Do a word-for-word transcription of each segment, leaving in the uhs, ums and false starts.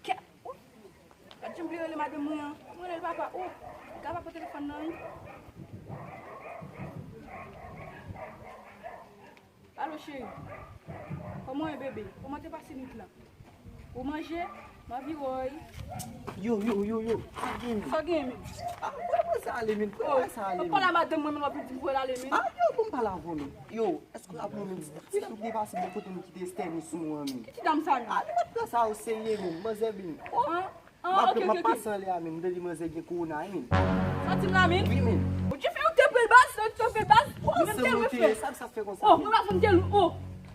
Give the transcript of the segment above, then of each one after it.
Kèt! Ou! Gad jan m bliye rele madanm mwen an. Mwen rele l papa. Ou! Li ka pa pran telefòn nan, wi. Alo, cheri. Kòman w ye, bebe? Kòman te pase nwit lan? Ou manje? M anvi wè w. Yo, yo, yo, yo. Sa gen, men? Sa gen, men? Ah, pran sa ale, men. Pran sa ale, men. Pale a madanm mwen, men w ap di m pou l ale, men. Ah, yo, bon, m pale avè w, men. Yo, èske w ap wè, men? Ti dam ki te pase bò kote m ki te estène sou mwen, men. Ki ti dam sa, men? Ah, men, pran sa o serye, men. Manzè, men. Oh. Ah, ok, ok, ok. M ap pase anlè a, men. M tande manzè gen kowona, men. Santi m la, men? Wi, men. Ou te fè, ou te pran l baz, ou te pran l baz. Ou menm te refè. Sa, sa fè konsa. Oh, mwen pa fè m te lou. Oh.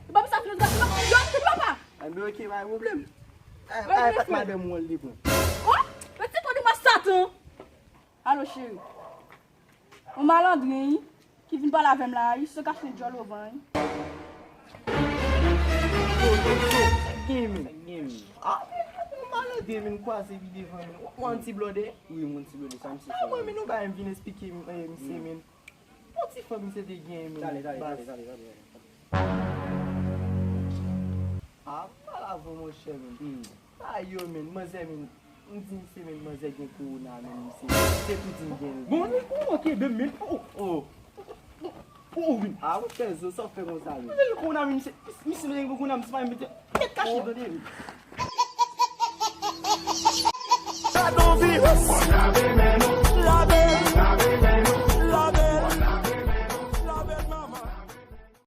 E pa pou sa fè l gate, m ap fè l gate, papa. Enben, ok, pa gen pwoblèm. Ay, ay, pa t madanm mwen li pran. Oh, men ti kò de mwen satan. Alo, cheri. Yon malandren, wi, ki vin pale avè m la, wi, se kache djòl ovan, wi. Yo, yo, yo, sa k gen, men? Sa k gen, men? Ah, yon malandren, men, kwaze pi devan, men. Ou, ou yon ti blòdè? Wi, mwen ti blòdè, sa misye fè. Ah, mwen, men, yon bagay m vin esplike, eh, misye, men. Yon ti fanm misye te gen, men. Tale, tale, tale, tale, tale. Ah, m pale avè w, monchè, men. Sa yo, men, manzè, men. M di misye, men, manzè gen kowona, men, misye. Se pou di m gen l. Bon, li kowona kenbe m, men. Oh, oh. Oh, wi. Ah, ou fè zo, sa w fè konsa, men. Manzè gen kowona, men, misye. Misye gen kowona, misye pa mete tèt kache, tande, men. Gad on virus.